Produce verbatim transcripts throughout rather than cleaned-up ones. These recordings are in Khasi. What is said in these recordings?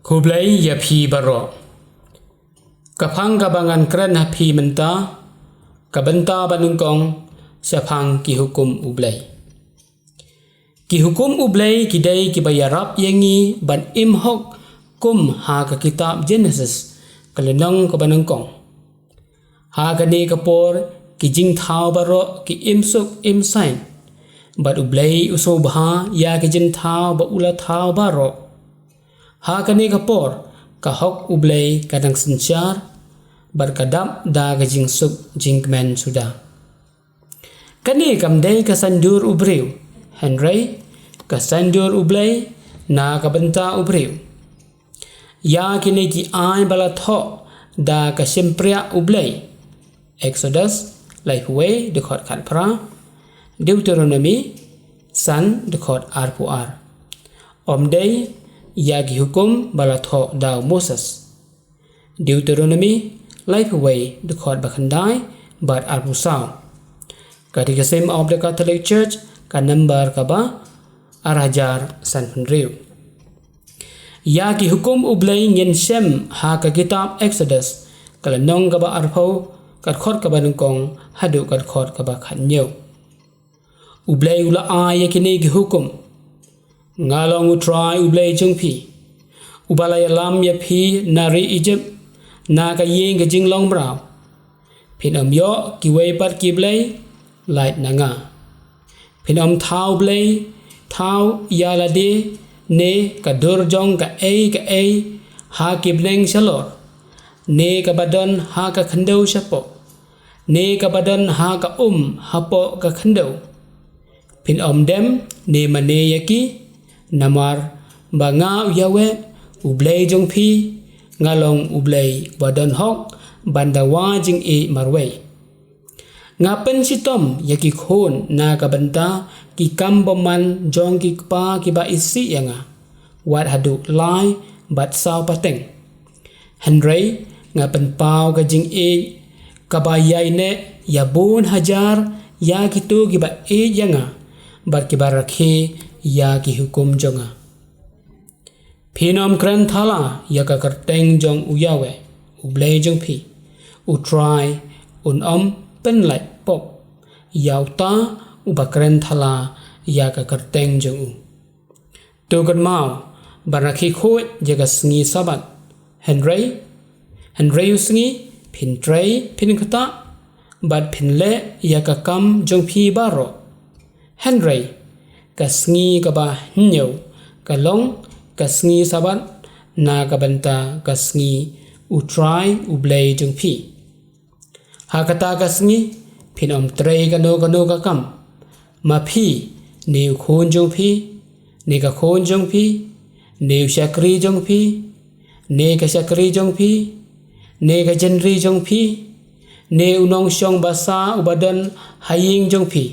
Khublei ïa phi baroh. Ka phang kaba ngan kren ha phi mynta, ka bynta ba nyngkong, shaphang ki hukum U Blei. Ki hukum U Blei ki dei kiba ïarap ïa ngi ban im hok kum ha ka kitab Genesis, ka lynnong kaba nyngkong. Ha kane ka por, ki jingthaw baroh ki im suk im saiñ. Bad U Blei u sngewbha ïa ki jingthaw ba u la thaw baroh. Ha kane ka por, ka hok U Blei ka dang synshar, bad ka dap da ka jingsuk jingkmen suda. Kane kam dei ka saiñdur u briew, hynrei ka saiñdur U Blei na ka bynta u briew. Ïa kine ki aiñ ba la thoh da ka shympriah U Blei. Exodus, laiphew wei, dkhot khatphra, Deuteronomy, san, dkhot arphew ar. Ym dei ïa ki hukum ba la thoh da u Moses. Deuteronomy, laiphew wei, dkhot ba khyndai bad arphew saw. Catechism of the Catholic Church, ka number kaba ar hajar sanphew hynriew. Ïa ki hukum U Blei ngin shem ha ka kitab Exodus, ka lynnong kaba arphew, ka dkhot kaba nyngkong haduh ka dkhot kaba khathynñiew. U Blei u la ai ïa kine ki hukum. Nga long U Trai U Blei jong phi, uba la ïalam ïa phi na ri Egypt, na ka ïing ka jinglong mraw. Phin ym ïoh kiwei pat ki blei lait na nga. Phin ym thaw blei thaw ïa lade, ne ka dur jong kaei kaei ha ki bneng shalor, ne kaba don ha ka khyndew shapoh, ne kaba don ha ka um hapoh ka khyndew. Phin ym dem ne mane ïa ki, namar ba nga U Yahweh, U Blei jong phi, nga long U Blei uba don hok ban dawa jingïeit marwei. Nga pynshitom ïa ki khun na ka bynta ki kam bymman jong ki kpa kiba isih ïa nga, wat haduh lai bad saw pateng. Hynrei nga pynpaw ka jingïeit kaba ïaineh ïa bun hajar ïa kito kiba ïeit ïa nga bad kiba rakhe ïa ki hukum jong nga. Phin ym kren thala ïa ka kyrteng jong U Yahweh, U Blei jong phi. U Trai un ym pynlait pop ïa uta uba kren thala ïa ka kyrteng jong u. To kynmaw ban rakhe khuid ïa ka sngi Sabbath. Hynrei, hynrei u sngi phin trei, phin ktah bad phin leh ïa ka kam jong phi baroh. Hynrei ka sngi kaba hynñiew ka long ka sngi Sabbath na ka bynta ka sngi U Trai U Blei jong phi. Ha kata ka sngi phin ym trei kano kano ka kam, ma phi, ne u khun jong phi, ne ka khun jong phi, ne u shakri jong phi, ne ka shakri jong phi, ne ka jynri jong phi, ne u nongshong basa uba don ha ïing jong phi.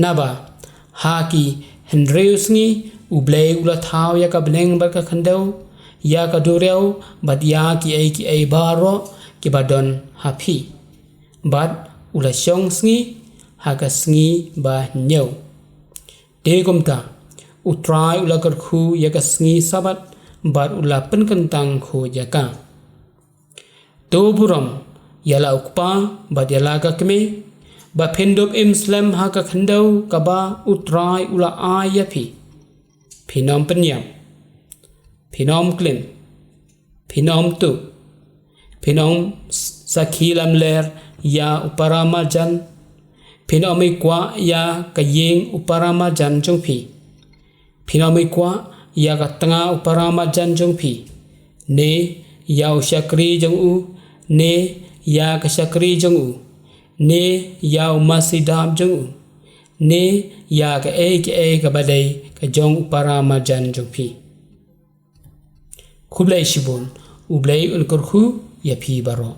Naba ha ki hynriew sngi U Blei u la thaw ïa ka bneng bad ka khyndew, ïa ka duriaw bad ïa kiei kiei baroh kiba don ha phi. Bad u la shong sngi ha ka sngi ba hynñiew. Te kumta U Trai u la kyrkhu ïa ka sngi Sabbath bad u la pynkyntang khuid ïa ka. To burom ïa la u kpa bad ïa la ka kmie, ba phin dup im slem ha ka khyndew kaba U Trai u la ai ïa phi. Phin ym pynïap, phin ym klim, phin ym tuh, phin ym sakhi lamler ïa u para marjan, phin ym ïa kwah ïa ka ïing u para marjan jong phi. Phin ym ïa kwah ïa ka tnga u para marjan jong phi, ne ïa u shakri jong u, ne ïa ka shakri jong u, ne ïa u masi dap jong u, ne ïa kaei kaei kaba dei ka jong u para marjan jong phi. Khublei shibun, U Blei un kyrkhu ïa phi baroh.